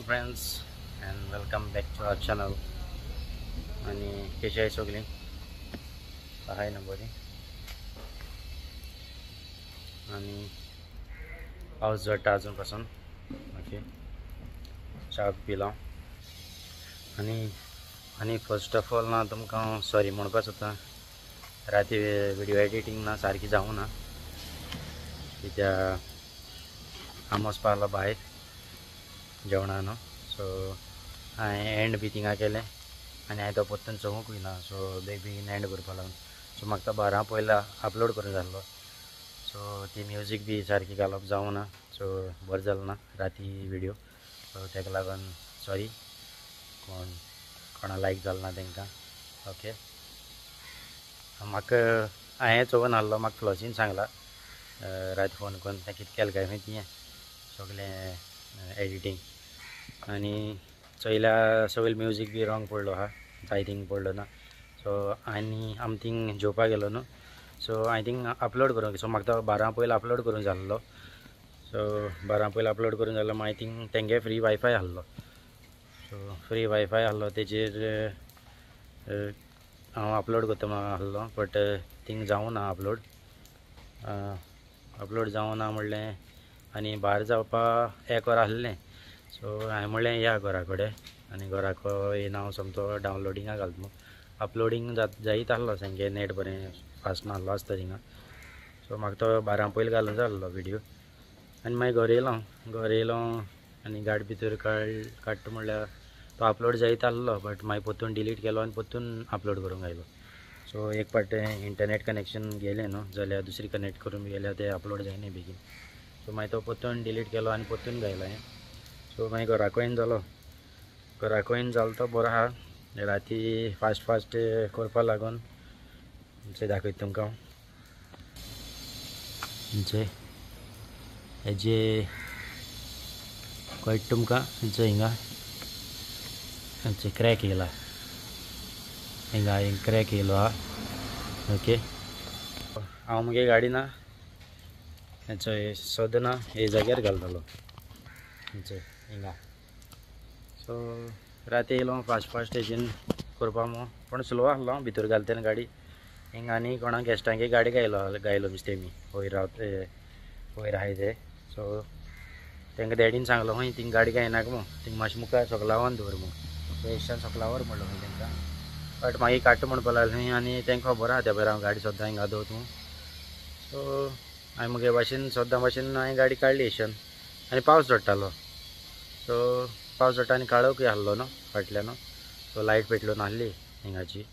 Friends and welcome back to our channel. आनी कशी आहाय सगळीं आहाय ना बरी. आनी पावस झडटा अजून पासून. ओके, च्या पिलो. आनी आनी फर्स्ट ऑफ ऑल ना तुमकां सॉरी म्हणपाक सोदता, राती व्हिडियो एडिटींग ना सारकी जावं ना, कित्याक आम वचपा आहलो भायर जेवणा न्हू. सो हांवें एंड बी थिंगा केलें आनी हांवें तो परतून चोवंकूय ना. सो बेग बेगीन एंड करपा लागून सो म्हाका तो 12 पयला अपलोड करूंक जाल्लो. सो ती म्युजीक बी सारकी घालप जावं ना, सो बरें जालें ना राती व्हिडियो. सो ताका लागून सॉरी कोण कोणा लायक जालें ना तांकां. ओके, म्हाका हांवें चोवन आहलो, म्हाका फ्लॉसीन सांगला राती फोन करून तें कितें केलें काय खंय तियें सगळें एडिटींग. आनी चोयल्या सगळें म्युजीक बी रॉंग पडलो आहा, जाय थिंग पडलो ना. सो आनी आमी थिंग जेवपाक गेलो न्हू, सो हांवें थिंग अपलोड करूंक. सो म्हाका तो 12 पयलो अपलोड करूंक जाल्लो. सो 12 पयलो अपलोड करूंक जाल्लो. मागीर थिंग तेंगे फ्री वायफाय आहलो. सो फ्री वायफाय आहलो तेजेर हांव अपलोड करता आहलो, बट थिंग जावं ना अपलोड. अपलोड जावं ना म्हणलें आनी भायर जावपा 1 वर आहलें. सो हांवें म्हणलें या घरा कडेन, आनी घराको येवन हांव सोमतो डावनलोडिंगा घालता म्हूण. अपलोडींग जायत आहलो, सामकें नेट बरें फास्ट नाहलो आसता थिंगा. सो म्हाका तो 12 पयलीं घालूंक जाय आहलो व्हिडियो. आनी मागीर घर येयलो, घर येयलो आनी गाडी भितर काडटा म्हणल्यार तो अपलोड जायत आहलो, बट मागीर परतून डिलीट केलो आनी परतून अपलोड करूंक आयलो. सो एक पाट इंटरनेट कनेक्शन गेलें न्हू, जाल्यार दुसरी कनेक्ट करून गेल्यार तें अपलोड जायना बेगीन. सो मागीर तो परतून डिलीट केलो आनी परतून घायलो हांवें. सो मागीर घराको येवन जालो, घराको येवन जालो तो बरो आहा. राती फास्ट फास्ट करपा लागून दाखयता तुमकां हांव. हेजे कळटा तुमकां, हेचे हिंगा हेचे क्रॅक येयला, हिंगा हिंग क्रॅक येयलो आहा. ओके, हांव मुगे गाडी ना हेचो सदां ना हे जाग्यार घालतालो, हेचे हिंगा. सो राती येयलो फास्ट फास्ट हेजेन करपा म्हूण, पूण स्लो आहलो भितर घालता तेन्ना गाडी हिंगा. आनी कोणा गेस्टांगे गाडी गायलो गायलो मिस्ते मी वयर रावत वयर आहाय ते. सो तांकां डॅडीन सांगलो खंय थिंग गाडी गायनाका म्हूण, थिंग मातशें मुखार सोकलावन दवर म्हूण. सो एशान सोकलावर म्हणलो खंय तांकां, बट मागीर काडटा म्हणपाक लागलें आनी तांकां खबर आहा त्या भायर हांव गाडी सद्दां हिंगा दवरता म्हूण. सो हांवें मुगे भाशेन सद्दां भाशेन हांवें गाडी काडली एशान. आनी पावस झडटालो, सो पावस झडटा आनी काळोखूय आहलो न्हू फाटल्यान, सो लायट पेटलो नाहली हिंगाची.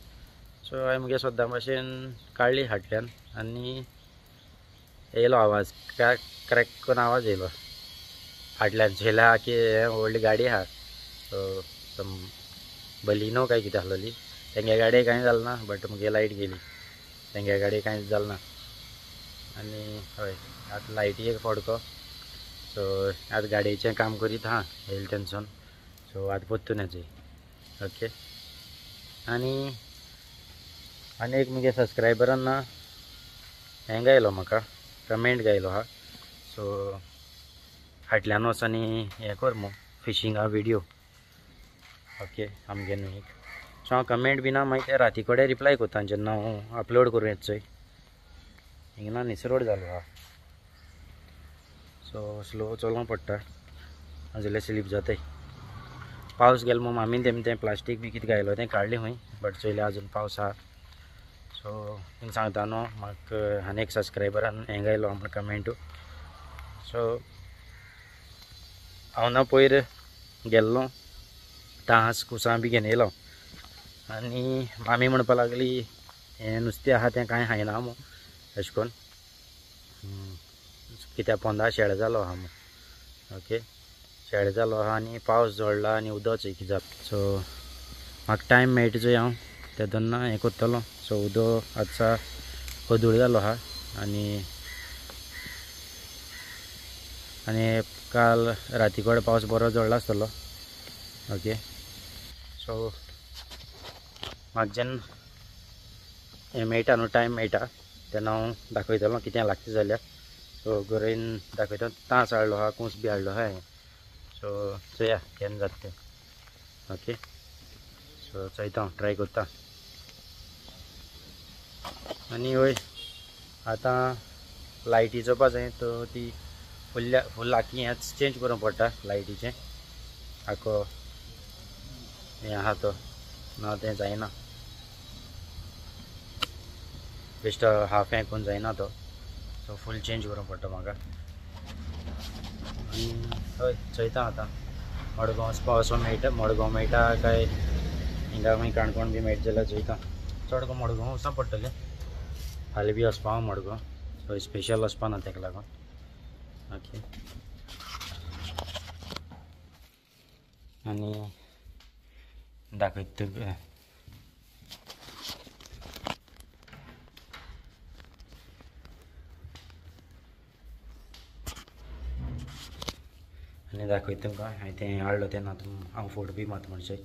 सो हांवें मुगे सद्दां भाशेन काडली फाटल्यान आनी येयलो आवाज, क्रॅक क्रॅक करून आवाज येयलो फाटल्यान. चोयल्या की हें व्हडली गाडी आहा, सो बलिनो काय कितें आहलोली. तेंगे गाडयेक कांय जालें ना, बट मुगे लायट गेली, तेंगे गाडयेक कांयच जालें ना. आनी हय आतां लायटी एक फडको. सो आतां गाडयेचें काम करीत आहा येयलें तेन्ना. सो आतां परतून येचो. ओके, आनी आनी एक मुगे सबस्क्रायबरान ना हें गायलो, म्हाका कमेंट गायलो आहा. सो फाटल्यान वच आनी हें कर मू फिशिंगा व्हिडियो. ओके, आमगे न्हू एक. सो हांव कमेंट बी ना मागीर ते राती कडेन रिप्लाय करता जेन्ना हांव अपलोड करूं येता चोय. हिंगा ना निसरोड जालो आहा, सो स्लो चलोवंक पडटा, नाजाल्यार स्लीप जाताय. पावस गेलो म्हूण मामीन तेमी तें प्लास्टीक बी कितें घायलो तें काडलें खंय, बट चोयल्यार अजून पावस आहा. सो थिंग सांगता न्हू म्हाका आनी एक सबस्क्रायबरान हें घायलो म्हूण कमेंटू. सो हांव ना पयर गेल्लो तास कुसां बी घेवन येयलो आनी मामी म्हणपाक लागली हें नुस्तें आहा तें कांय खायना म्हूण अशें करून, कित्याक पोंदा शेळ जालो आहा म्हूण. ओके, शेळ जालो आहा आनी पावस झडला आनी उदक चोय कितें जाता. सो म्हाका टायम मेळटा चोय हांव तेन्ना हें करतलो. सो उदक आतां अदूळ जालो आहा आनी आनी काल राती कडेन पावस बरो झडला आसतलो. ओके, सो म्हाका जेन्ना हें मेळटा न्हू टायम मेळटा तेन्ना हांव दाखयतलो कितें लागता जाल्यार. सो गरयन दाखयता. तांस हाडलो आहा, कूस बी हाडलो आहा. सो चोया केन्ना जाता तें. ओके सो चोयता हांव ट्राय करता. आनी वय आतां लायटी चोवपा जाय तो ती फुल्ल्या फुल आखी हेंच चेंज करूंक पडटा लायटीचें आखो हें आहा तो ना तें जायना बेश्टो हाफ हें करून जायना तो. सो फूल चेंज करूंक पडटा म्हाका. आनी हय चोयता आतां मडगांव वचपा वचो मेळटा, मडगांव मेळटा काय हिंगा खंय काणकोण बी मेळटा जाल्यार चोयता. चड करून मडगांव वचों पडटलें, फाल्यां बी वचपा हांव मडगांव. सो स्पेशल वचपा ना तेका लागून. ओके आनी दाखयता तुका आनी दाखयता तुमकां हांवें तें हाडलो तेन्ना हांव फोटो बी मारता म्हणजे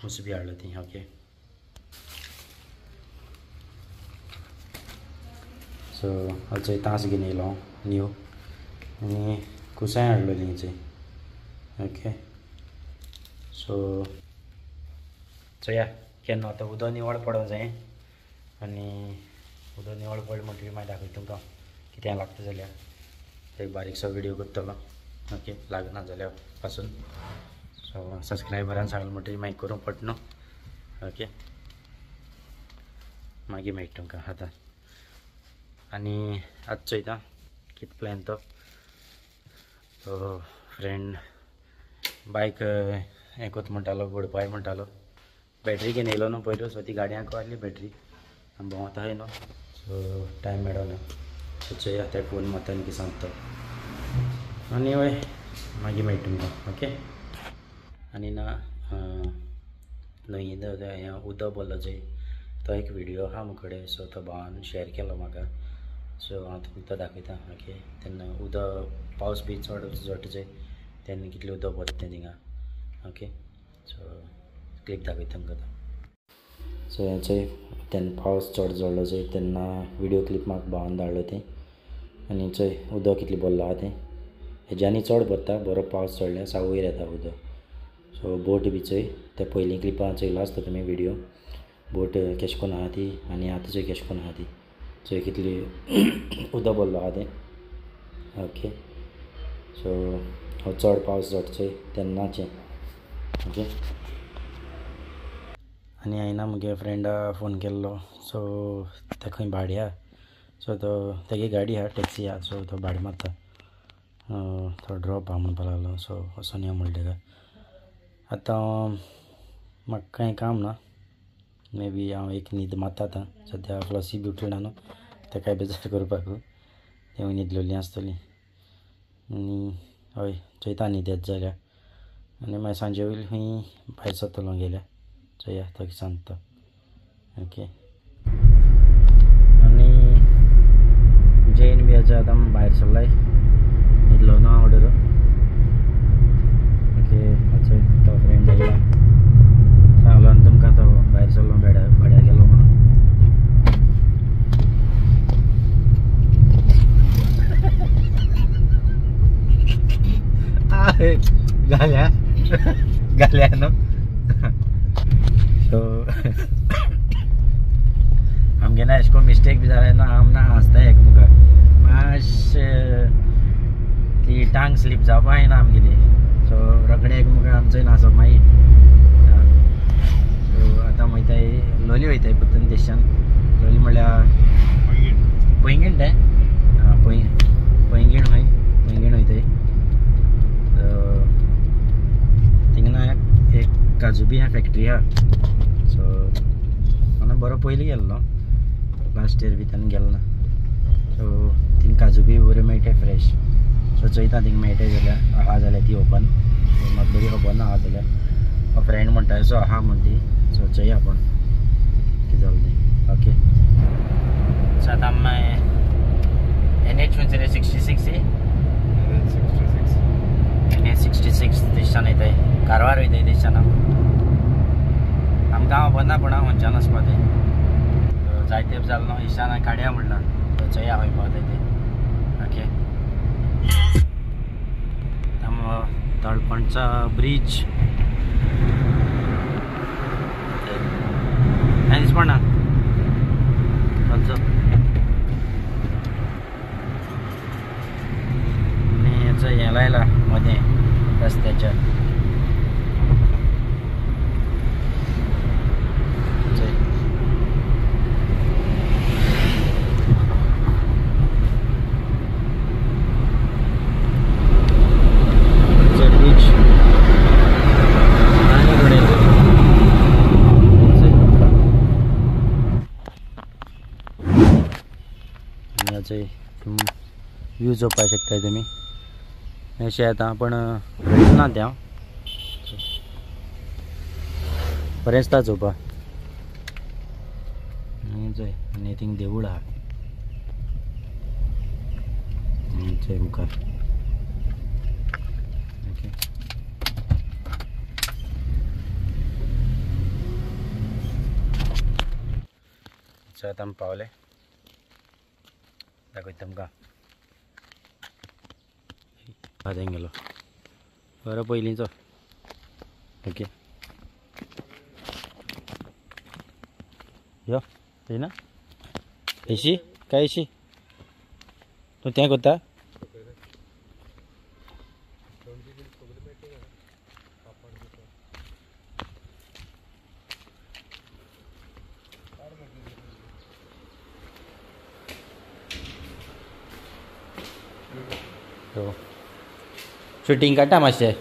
कुस बी हाडलो ती. ओके सो चोय तास घेवन येयलो हांव न्यू आनी कुसांय हाडलोलीं चोय. ओके सो चोया केन्ना आतां उदक निवळ पडोंक जाय आनी उदक निवळ पडलें म्हणटकीर मागीर दाखयता तुमकां कितें लागता जाल्यार एक बारीकसो व्हिडियो करतलो. ओके लागना जाल्यार पासून. सो सबस्क्रायबरान सांगलें म्हणटकीर मागीर करूंक पडटा न्हू. ओके मागीर मेळटा तुमकां आतां. आनी आतां चोयता कितें प्लॅन तो. तो फ्रेंड बायक हें कोत म्हणटालो घोडपाय म्हणटालो, बॅटरी घेवन येयलो न्हू पयलू. सो ती गाडयांक आहली बॅटरी आनी भोंवता हय न्हू. सो टायम मेळना. सो चोया तेका फोन मारता आनी कितें सांगता आनी वय मागीर मेळटा तुमकां. ओके आनी ना न्हंयेन हें उदक भरलो चोय तो एक व्हिडियो आहा म्हजे कडेन. सो तो भावान शेयर केलो म्हाका. सो हांव तुमकां तो दाखयता. ओके तेन्ना उदक पावस बी चड झडटा चोय तेन्ना कितलें उदक भरता तें थिंगा. ओके सो क्लिप दाखयता तुमकां तो. सो हें चोय तेन्ना पावस चड झडलो चोय तेन्ना व्हिडियो क्लिप म्हाका भावान धाडलो तें. आनी चोय उदक कितलें भरलो आहा तें हेज्यानी चड भरता, बरो पावस चडल्यार सावयर येता उदक. सो बोट बी चोय ते पयलीं क्लिपां चोयला आसता तुमी व्हिडियो बोट केशें कोन्न आहा ती आनी आतां चोय केशें कोन्न आहा ती. चोय कितली उदक भरलो आहा तें. ओके सो हो चड पावस झडटा चोय तेन्नाचें. ओके आनी हांवें ना म्हगे फ्रेंडा फोन केल्लो. सो तेका खंय भाडें आहा. सो तो तेगे गाडी आहा टॅक्सी आहा. सो तो भाडें मारता तो ड्रॉप आहा म्हणपाक लागलो. सो वचोन यो म्हणलें तेका. आतां म्हाका कांय काम ना, मे बी हांव एक न्हीद मारता आतां. सद्या फ्लॉसी बी उठली ना न्हू तेकाय बेजार करपाक, तें न्हिदलेलीं आसतलीं. आनी हय चोयता न्हीद येता जाल्यार आनी मागीर सांजे वयली खंय भायर सरतलो गेल्यार चोया तो कितें सांगता. ओके आनी जेन बी आतां आमी भायर सरलाय न्हिदलो ना ऑर्डर. ओके चोय तो फ्रेंड येयला सांगलो न्हू तुमकां तो भायर सरलो भाड्यार गेलो म्हणून. घाल्या घाल्या न्हू. सो आमगे ना एशें कोन्न मिस्टेक बी जाल्यार न्हू आम ना हांसता एकमेकाक मातशें ती टांग स्लीप जावपा जायना आमगेली. सो रोखडे एकमेकाक आमचो नासप मागीर. सो आतां वयताय लोली वयताय परतून देशान. लोली म्हणल्यार पैंगीण तें आं पैंगीण खंय पैंगीण वयताय. थिंगा ना एक काजू बी आहा फॅक्टरी आहा. सो हांव बरो पयलीं गेल्लो लास्ट इयर बी तेन्ना गेलो ना. सो थिंग काजू बी बऱ्यो मेळटा फ्रेश. सो चोयता थिंग मेळटा जाल्यार आहा जाल्यार ती ओपन म्हाका बरी खबर ना आहा जाल्यार. फ्रेंड म्हणटा सो आहा म्हण ती. सो चोया आपूण कितें जालें तें. ओके सो आतां आमी NH 66 NH 66 देशान वयताय कारवार वयताय देशान. आमकां खबर ना पूण खंयच्यान वचपा तें जायते जालें न्हू इशान काडया म्हणलां. चोया खंय पावताय तें. ओके आमी तळपण आमचा ब्रिज आनी दिसपा ना आनी हेचो हें लायला मदें रस्त्याच्या. व्यू चोवपाक शकता तुमी. अशें आतां पण ना तें हांव बरें दिसता चोवपाक. चोय आनी थिंग देवूळ आहा चोय मुखार. ओके सो आतां आमी पावले, दाखयता तुमकां. गेलो बरो पयलींचो. ओके यो थंय ना एशी काय एशी तूं तें करता. शुटींग काडटा मातशें.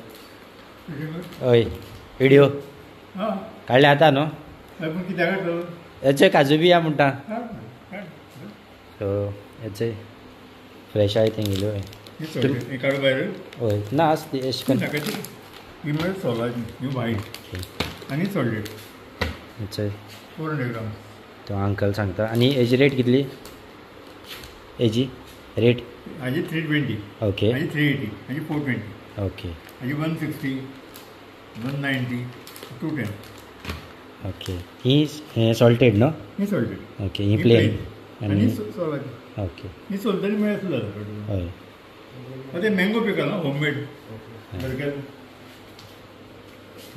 हय व्हिडियो काडले आतां न्हू. हेचे काजू बिया म्हणटा. सो हेचे फ्रेश आहाय तेंगेल्यो. हय ना आसती अशें करून. तो अंकल सांगता. आनी हेजी रेट कितली? हेजी रेट हाजी 320. ओके हाजी 380. हाजी 420. ओके हाजी 160, 190, 210. ओके ही हें सॉल्टेड न्हू? ही सॉल्टेड. ओके ही प्लेन आनी सोलाची. ओके ही सोलतरी मेळत जाता. हय ते मँगो पिकल होममेड.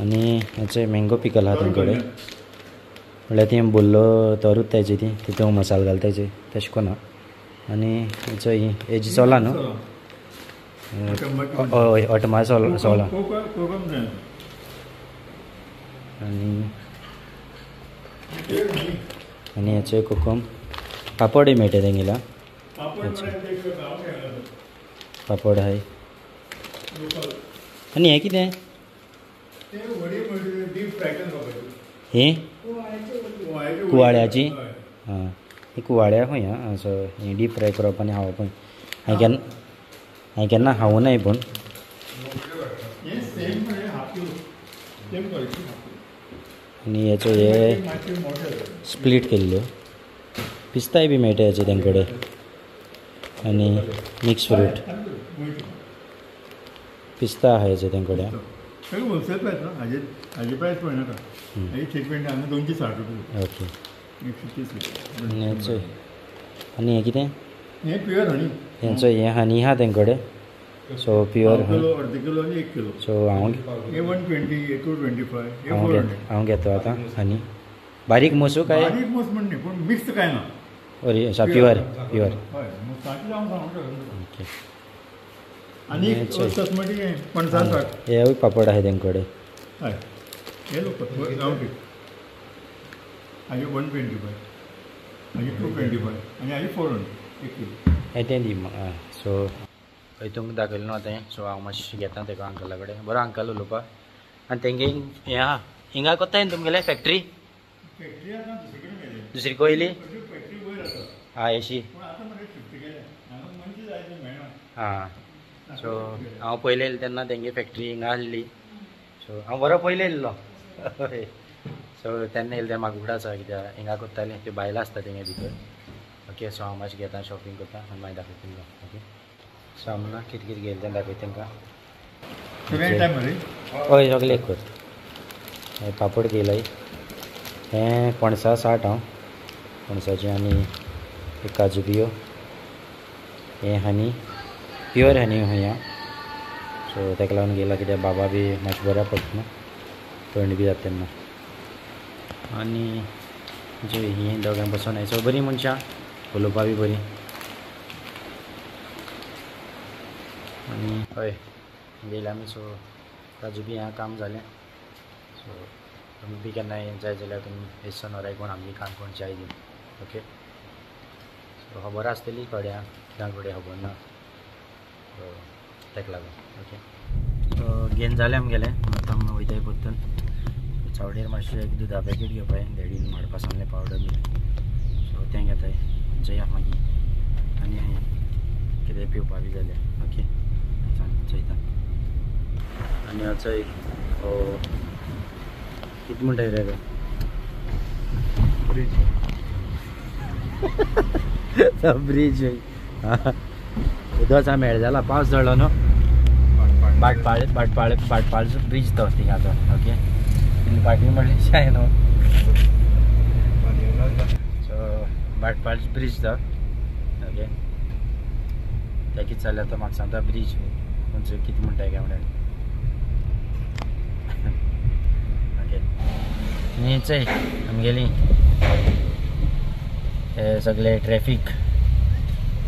आनी हेचे मँगो पिकल आहा तेंचे कडेन. म्हणल्यार ती बोल्लो तरूच ताची ती तितूंत मसालो घालताचे तशें कोना. आनी हेचो ही हेजी सोलां न्हू? हय अटमा सोलां. आनी आनी हेचो कोकम पापडूय मेळटा तेंगेल्या. पापड आहाय. आनी हें कितें? हें कुवाळ्याची. आं ही कुवाळ्या खंय आं सो हें डीप फ्राय करप आनी खावप. हांवें केन्ना हांवें केन्ना खावूं नाय पूण. आनी हेचो हे स्प्लीट केल्ल्यो पिस्ताय बी मेळटा हेचे तेंचे कडेन. आनी मिक्स फ्रूट पिस्ता आहा हेचे तेंचे कडेन. होलसेल प्रायस ना हाजे हाजे प्रायस पळयनाका. हाजी 320 हांगा 260 रुपया. ओके 130. आनी हेचो आनी हें कितें? हें प्युअर हनी. हेंचो हें हनी आहा तेंचे कडेन. सो प्युअर किलो अर्द किलो आनी 1 किलो. सो हांव हे 120, हे 225, हे 400. हांव घेतो आतां हनी. बारीक मोसू काय? बारीक मोस म्हण न्ही पूण मिक्स काय ना. Pure pure. हय मोसाचें हांव सांगूंक शकना. ओके आनी चसमटी पणसा साठ. हेवूय पापड आहाय तेंचे कडेन. हय हे लोक गांवठी. हाजी 125, हाजी 225 आनी हाजी 400 1 किलो. हें तें दी म्हाका. सो हय तुमकां दाखयलें न्हू आतां हें. सो हांव मातशें घेता तेका अंकला कडेन. बरो अंकल उलोवपाक. आनी तेंगे हें आहा हिंगा कोत्ताय न्हू तुमगेलें फॅक्ट्री? फॅक्ट्री आतां दुसरी कडेन गेली. दुसरी कोयली? फॅक्ट्री वयर आसा. आं एशी. पूण आतां मरे शिफ्ट केल्या हांगा मनशां जाय ती मेळना. आं सो हांव पयलें येयलें तेन्ना तेंगे फॅक्ट्री हिंगा आसली. सो हांव बरो पयलें येयल्लो. हय सो तेन्ना येयलें तेन्ना म्हाका उगडास आसा कित्याक हिंगा कोत्तालीं त्यो बायलां आसता तेंगे भितर. ओके सो हांव मातशें घेता शॉपिंग करता आनी मागीर दाखयता तुमकां. ओके सो हांव ना कितें कितें घेयलें तें दाखयता तांकां. हय सगळें एक कर. हें पापड घेयलाय हें पणसा 60 हांव पणसाचें. आनी एक काजू बियो. हें हनी प्युअर हनी खंय आं. सो ताका लागून गेला कित्याक बाबा बी मातशें बऱ्याक पडटा न्हू, थंड बी जाता तेन्ना. आनी जे हीं दोगां बसून आहाय. सो बरीं मनशां, उलोवपा बी बरीं. आनी हय गेले आमी. सो ताजू बी हांगा काम जालें. सो तुमी बी केन्नाय जाय जाल्यार तुमी हेसन व्हराय कोण आमगे काणकोणची आयली. ओके, सो खबर आसतली थोड्या कित्याक कडेन खबर ना, सो ताका लागून. ओके, सो घेवन जालें आमगेलें. आतां आमी वयताय परतून चावडेर मातशें एक दुदा पॅकेट घेवपाय, डॅडीन माडपा सांगलें पावडर बी. सो तें घेताय, चोया मागीर आनी कितें पिवपा बी जाल्यार. ओके, चोयता. आनी आतां कितें म्हणटा रे ब्रिज, ब्रिज उदक मेळ जाला, पावस जालो न्हू. भाटपाळ भाटपाळ भाटपाळचो ब्रिज तो थिंगाचो. ओके, भाटवी म्हणल्यार शाय न्हू. सो भाटपाळचो ब्रिज तो. ओके, ते कितें जालें तो म्हाका सांगता ब्रिज खंयचो कितें म्हणटा काय म्हणल्यार. ओके, आनी चोय आमगेली हे सगळे ट्रॅफीक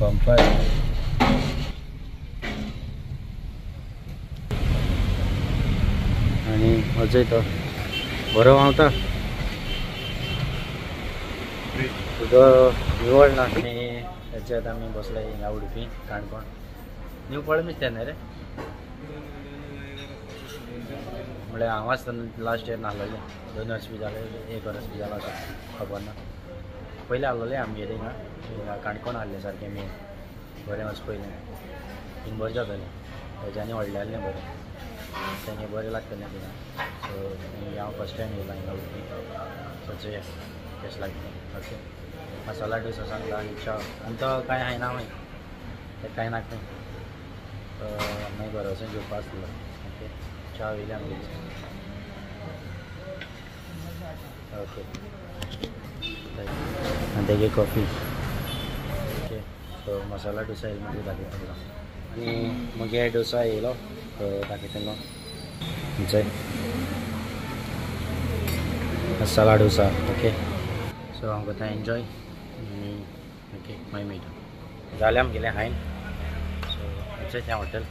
पंपार. आनी अजय तो बरो व्हांवता, उदक निवळ ना. आनी हेच्यात आमी बसले हिंगा उडपी काणकोण न्यू कळमीच तेन्ना रे म्हणल्यार हांव आसतना लास्ट इयर नाहलेलें, 2 वर्स बी जालें, 1 वर्स बी जालां अशें खबर ना. पयलें आहलोलें आमगेर हिंगा हिंगा काणकोण आहलें सारकें मेन बरें वर्स पयलें थिंग बरें जातालें, हेज्यानी व्हडलें आहलें बरें, तेंगे बरें लागतलें थिंगा. सो हांव फर्स्ट टायम येयला हिंगा उडपी. सो चोया कशें लागता. ओके, मसाला डोसा सांगला आनी च्या, आनी तो कांय खायना मागीर, तें कांय नाका, मागीर घरा वचून जेवपा आसलो. ओके, च्या वयली आमगेली. ओके, आनी तेगे coffee. Okay, so masala dosa येयलो मागीर दाखयता तुका. आनी मगे डोसा येयलो दाखयतलो चोय मसाला डोसा. ओके, सो हांव करता एन्जॉय. आनी ओके, मागीर मेळटा. जालें आमगेलें हायन. सो चोय तें हॉटेल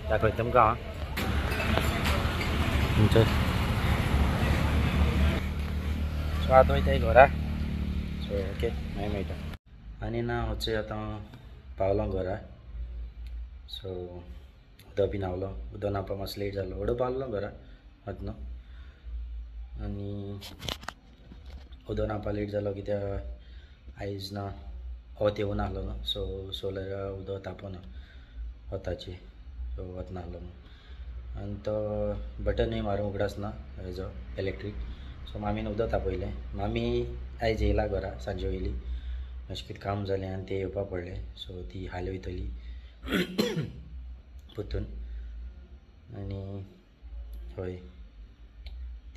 दाखयता तुमकां हांव. चोय, सो आतां वयताय घरा. सो ओके, मागीर मेळटा. आनी ना वचूं आतां पावलो घरा. सो उदक बी न्हांवलो, उदक न्हांवपाक मातसो लेट जालो, व्हडो पावलो घरा आतां न्हू. आनी उदक न्हांवपाक लेट जालो कित्याक आयज ना वत येवना आहलो न्हू. सो सोलरा उदक तापोना वताची, सो वत नाहलो न्हू. आनी तो बटनूय मारूंक उगडास ना हेजो इलेक्ट्रीक. सो मामीन उदक तापयलें. मामी आयज येयला घरा, सांजे वयली मातशें कितें काम जालें आनी तें येवपा पडलें. सो ती हाल वयतली परतून. आनी हय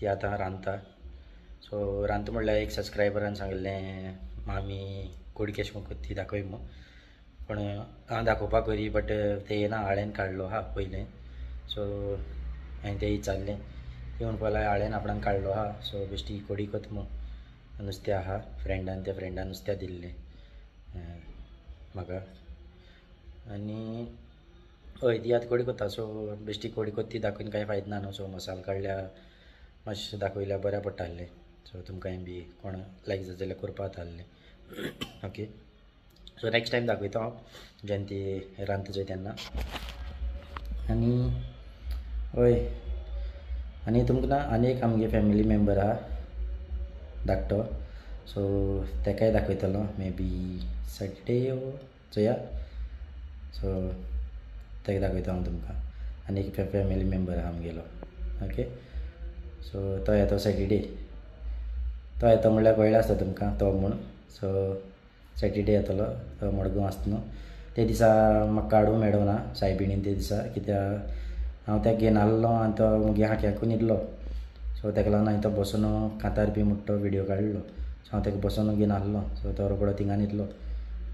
ती आतां रांदता. सो रांदता म्हणल्यार एक सबस्क्रायबरान सांगिल्लें मामी कोडी केश म्हूण ती दाखय म्हूण, पूण हांव दाखोवपाक करी बट तें येना, आळ्यान काडलो आहा पयलें. सो हांवें तें विचारलें, ती म्हणपाक लागली आळ्यान आपणान काडलो आहा, सो बेश्टी कोडी कोत म्हूण नुस्तें आहा फ्रेंडान, त्या फ्रेंडान नुस्त्या दिल्लें म्हाका. आनी हय ती आतां कोडी कोत्ता. सो बेश्टी कोडी कोत्ता ती दाखोवन कांय फायदो ना न्हू. सो मसालो काडल्या मातशें दाखयल्यार बऱ्या पडटा आहलें. सो तुमकांय बी कोण लायक जाता जाल्यार करपाक जाता आहलें. ओके, सो नेक्स्ट टायम दाखयता हांव जेन्ना ती रांदता चोय तेन्ना. आनी हय, आनी तुमकां ना आनी एक आमगे फॅमिली मेंबर आहा धाकटो, सो तेकाय दाखयतलो मे बी सॅटरडे चोया. सो तेका दाखयता हांव तुमकां. आनी एक फॅमिली मेंबर आहा आमगेलो. ओके, सो तो येता सॅटरडे, तो येता म्हणल्यार कळ्ळें आसता तुमकां तो म्हूण. सो सॅटरडे येतलो तो मडगांव आसता न्हू. ते दिसा म्हाका काडूंक मेळना सायबिणीन ते दिसा, कित्याक हांव तेका घेवन आहलो आनी तो मुगे हाक्याकू न्हिदलो. सो तेका लागून हांवें तो बसून कांतार बी म्हणटा तो विडियो काडलो. सो हांव तेका बसून घेवन आहलो. सो तो रोकडो थिंगा न्हिदलो,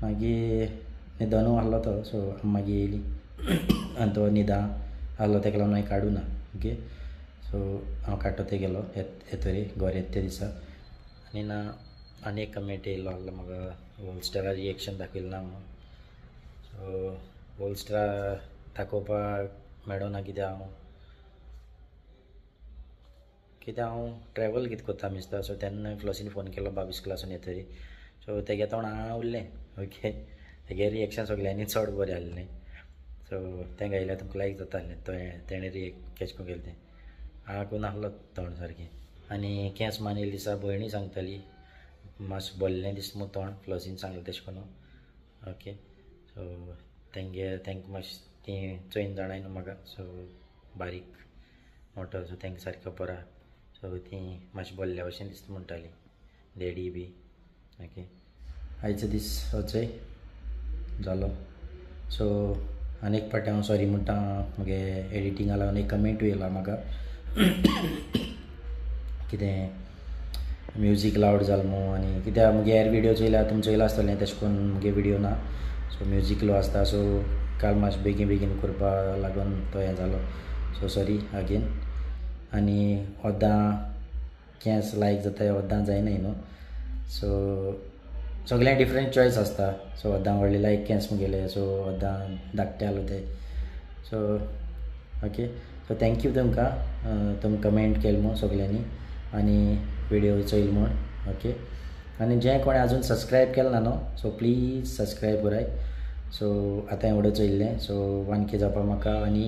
मागीर न्हिदोनू आहलो तो. सो आमी मागीर येयली आनी तो न्हिदा आहलो तेका लागून हांवें काडूं ना. ओके सो हांव काडटो ते गेलो येतरी गोर येत ते दिसा. आनी ना आनी एक कमेंट येयलो आहलो म्हाका होलस्टरा रिएक्शन दाखयलें ना म्हणून. सो होलस्टरा दाखोवपाक मेळना कित्याक हांव कित्याक हांव ट्रॅवल कितें करता मिसता. सो तेन्ना फ्लॉसीन फोन केलो बाबीस क्लासून येतरी. सो तेगे तोंड हांव उरलें. ओके तेगे रिएक्शन सगल्यांनी चड बरें आहलें. सो तें गायल्यार तुमकां लायक जाता आहलें तो तेणें रिएक्ट केश करून केलें तें हांव नासलो तोंड सारकें. आनी केंस मानेल दिसा भयणी सांगताली मातशें बोल्लें दिसता मुगो तोंड फ्लॉसीन सांगलें तशें करून. ओके सो तेंगे तेंकां मातशें तीं चोयन जाणाय न्हू म्हाका. सो बारीक मोटो सो तेंकां सारकें खबर आहा. सो तीं मातशें बोल्ल्या भशेन दिसता म्हणटाली डॅडी बी. ओके आयचो दीस होचय जालो. सो आनी एक फावटी हांव सॉरी म्हणटा म्हगे एडिटिंगा लागून एक कमेंटूय येयला म्हाका कितें म्युजीक लावड जाल मू आनी कित्याक म्हगे हेर विडियो चोयल्यार तुमी चोयला आसतलें तशें करून म्हगे विडियो ना. सो म्युजीक लो आसता. सो काल मातशें बेगीन बेगीन करपा लागून तो हें जालो. So sorry again. आनी ओद्दां केंस लायक जाता ओद्दां जायना न्हू. सो सगळ्यांक डिफरंट चॉयस आसता. सो ओद्दां व्हडले लायक केंस मुगेले. सो ओद्दां धाकटे आहलो ते. So okay so thank you तुमकां तुमी कमेंट केले म्हूण सगल्यांनी आनी विडियो चोयल म्हूण. ओके आनी जे कोणें आजून सबस्क्रायब केलें ना न्हू सो प्लीज सबस्क्रायब कराय. सो आतां एवढें चोयल्लें. सो 1K जावपा म्हाका आनी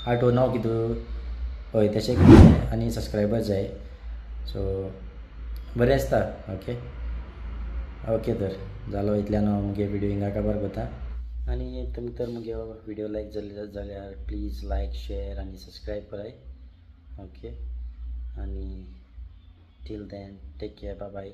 8 वो 9 कितें हय तशें कितें आनी सबस्क्रायबर जाय. सो बरें आसता. ओके ओके तर जालो इतल्यान हांव मुगे विडियो हिंगा काबार करता. आनी तुमी तर मुगे विडियो लायक जाले जाल्यार प्लीज लायक शेयर आनी सबस्क्रायब कराय. ओके आनी till then take care, bye bye.